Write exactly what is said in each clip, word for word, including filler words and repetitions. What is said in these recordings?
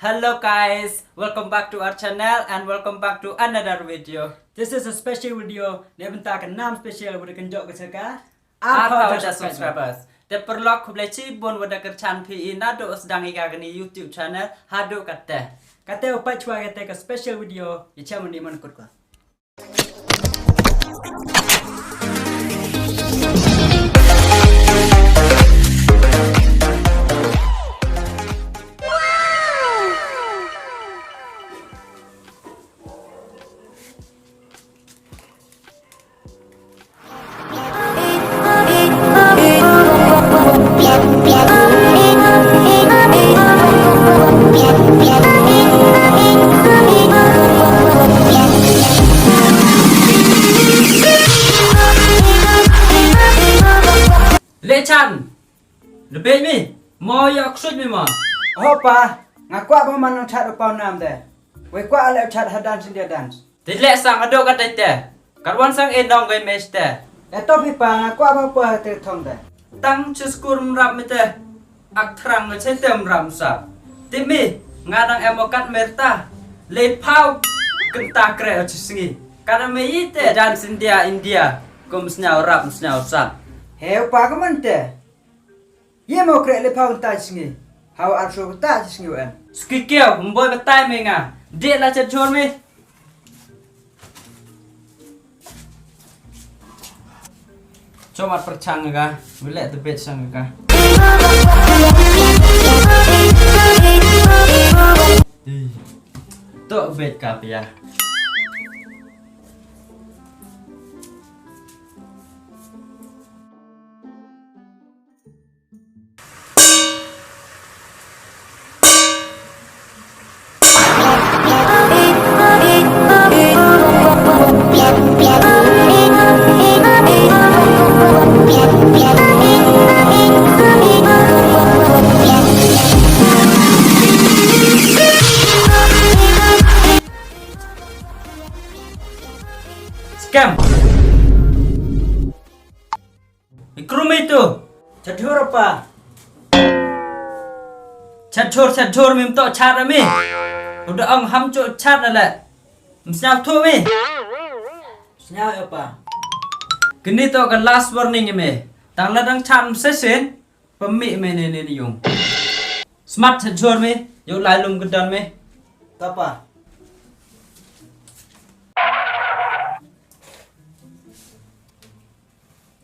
Hello guys, welcome back to our channel and welcome back to another video. This is a special video. Neibynta ka nam special wa da kynjoh ka cha ka ar phaw hajar subscribers. Te paralok, khublei chibun wa da kyrchan phi i nadooh sdang i ka kani YouTube channel hadooh katte. Katte u pait chwa katte ka special video, ya chem u ni man kut ko. Le chan. Le bej mi. Mo yoh ksuid mi mo. Ho pa, nga kwah ba man nong chat u paw nam de. Wei kwah ale chat ha dance India dance. Te le sang hadooh katte te. Karwan sang e nong wei mes te. E to phi pa, nga kwah ba pa te thong te. Tang chi skur mrap mi te. Ak thrang nga che te mrap msap. Te mi, nga dang em o kat mer ta. Le phaw kynta kre o chi sngi. Kana me i te dance India, India. Kum sñiaw rap, sñiaw sap. He u pa ka man te. Ye mo kre le phaw kynta chi sngi. Haw ar soo kynta chi sngi wa em. Ski kiew, mboi batai me nga. Dek la chet jhor me. Chom ar pyrchang ka, wile te bej sang ka. Ih, to bej ka pia. Scam. Ikrum itu. Chat jhur apa? Chat jhur, chat jhur, mim to chat ami. Udah ong ham cho chat na le. Msñiaw thu mi. Sñiaw apa? Kini to ka last warning mi. Tang la dang chat msesin. Pemi mi ne ne yung. Smart chat jhur mi. Yow lai lum ka don mi. Tapa.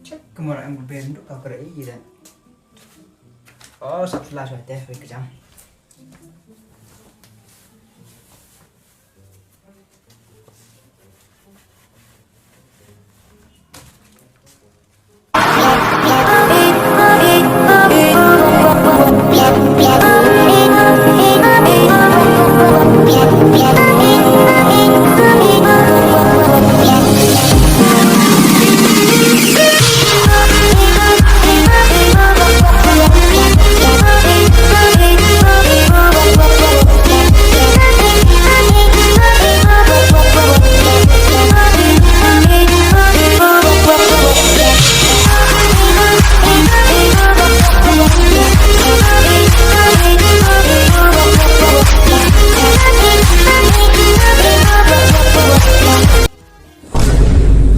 Check, kemor em ke ben duk ka kere i dan. Oh, sat flash wa teh, wei kejam.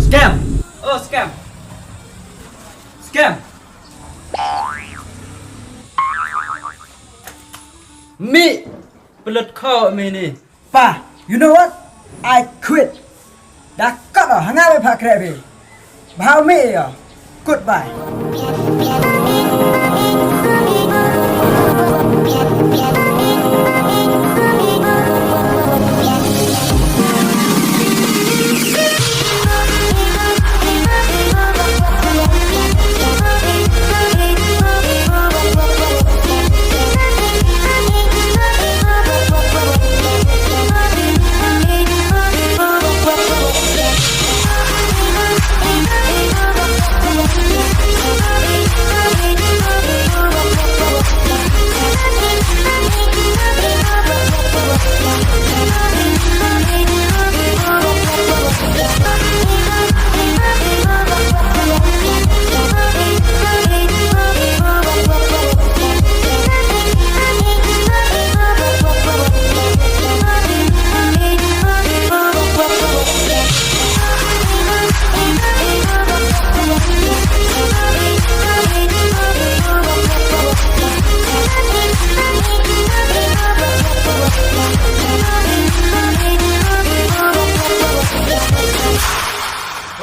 Scam. Oh, scam. Scam. Mi. Pelut kho mi ni. Pa, you know what? I quit. Da kat o, hanga be pha kreh be. Bhau mi yo. Goodbye.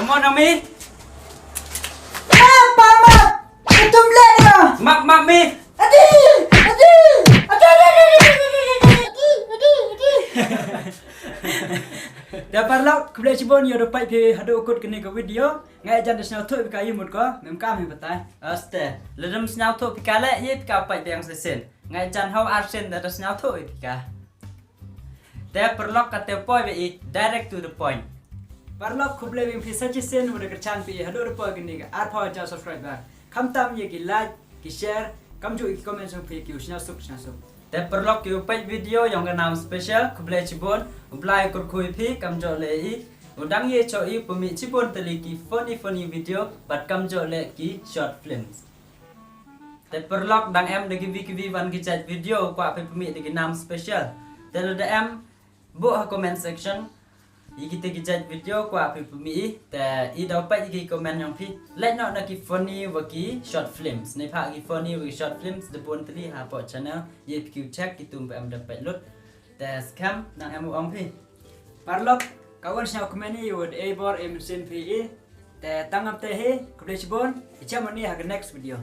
Mon ami. Ah, pa map. Tum le na. Map map mi. Adi, adi, adi, adi, adi. Da parlok, khublei chibon yow da pait phi hadooh kut kani ka video. Nga jan da sñiawthooh phi ka i mut ko, mem kam hi batai. Aste, lada ym sñiawthooh phi ka le, ye phi ka pait biang sa sien. Nga jan haw ar sien da da sñiawthooh phi ka. Te parlok, kate poi wa i direct to the point. Parlok, khublei biang phi sa chisien wa da kyrchan phi hadooh da poi kani ka arphaw hajar subscriber. Khamtam ya ki like, ki share, kamjooh ki comment yong phi ki u sñiawsuk sñiawsuk. Te parlok, ki u pait video yong ka Naam Special, khublei chibon, u Blai u kyrkhu i phi, kamjooh le i u dang ye chooh i pynmih chibon tylli ki funny funny video, bad kamjooh le ki short films. Te parlok, dang em da kiwi kiwi wan ki jait video kwah phi pynmih da ki Naam Special, te lada em, buh ha comment section ya kite ki jait video kwah phi pynmih i. Te i daw pait ya ki comment yong phi, lait noh na ki funny wa ki short films. Neibhah ki funny wa ki short films da bun tylli hapoh channel, ye phi ki u check, ki tum pa em da pait lut. Te skhem, dang em u ong phi. Parlok, ka wan sñiaw kmen i wa da e bor e mynsiem phi i. Te tang amte hi, khublei chibon, i chem ni ha ka next video.